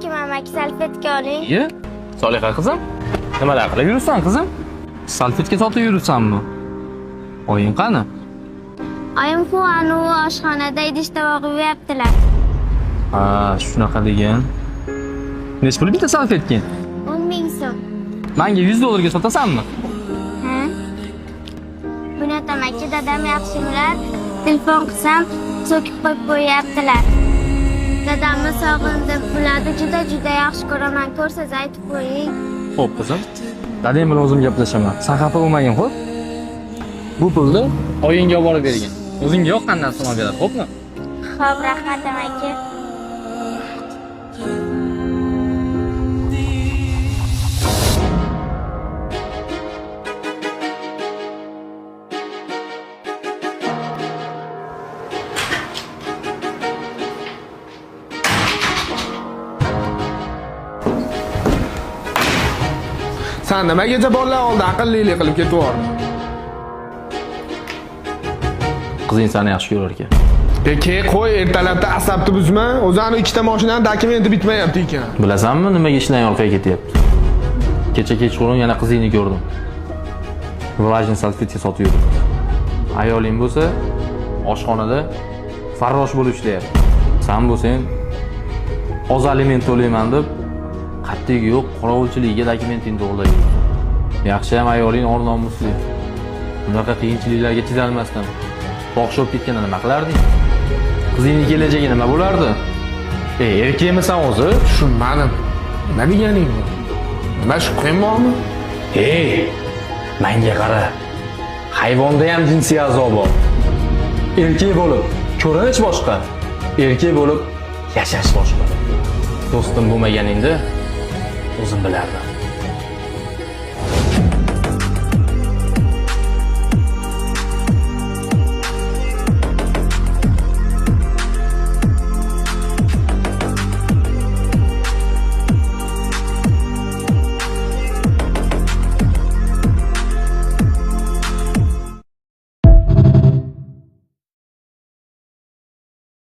Alaykum amaki, salfetka oling. Iye, Soliha qizim, nimalar qilib yuribsan qizim? Salfetka sotib yuribsanmi? Oying qani? Oyim anu oshxonada idish tovoq yuvayaptilar. Ha, shunaqa degan. Nechi pul bitta salfetka? 10 ming so'm. Menga 100 dollarga sotasanmi? Ha? Bunyod amaki, dadam yaxshimilar? Telefon qilsam, so'kib qo'yib qo'yyaptilar. Dadamni sog'indim. Ularni juda-juda yaxshi ko'raman. Ko'rsangiz aytib qo'ying. Xo'p, qizim. Dadang bilan o'zim gaplashaman. San xafa bo'lmagin, xo'p? Bu pulni oyingga olib borib bergin. O'zingga yoqqan narsani olib beradi, xo'pmi? Xo'p, rahmat amaki. San nimagacha bolalar oldi aqllilik qilib ketib yubording? Qizing seni yaxshi ko'rar ekan. E keyin qo'y, ertalabda asabni buzma. O'zi ani ikkita mashinani dokumenti bitmayapti ekan. Bilasanmi nimaga ishdan orqaga ketyapti? Kecha kechqurun yana qizingni ko'rdim. Влажный salfetka sotib yuribdi. Ayoling bo'lsa oshxonada farrosh bo'lib ishlayapti. San bo'lsang oz aliment to'layman deb qattiq yo'q qorovulchiligiga dokumentingni to'g'irlab yuribsan. Yaxshi ham ayoling or nomusli. Bunaqa qiyinchiliklarga chidalmasdan fohisha bo'lib ketganda nima qilarding? Qizingning kelajagi nima bo'lardi? Ey, erkakmisan o'zi? Tushunmadim. Nima deganing bu? Nima shubhang bormi? Ey, menga qara. Hayvonda ham jinsiy a'zo bor. Erkak bo'lib ko'rinish boshqa, erkak bo'lib yashash boshqa. Do'stim bo'lmaganingda o'zim bilardim.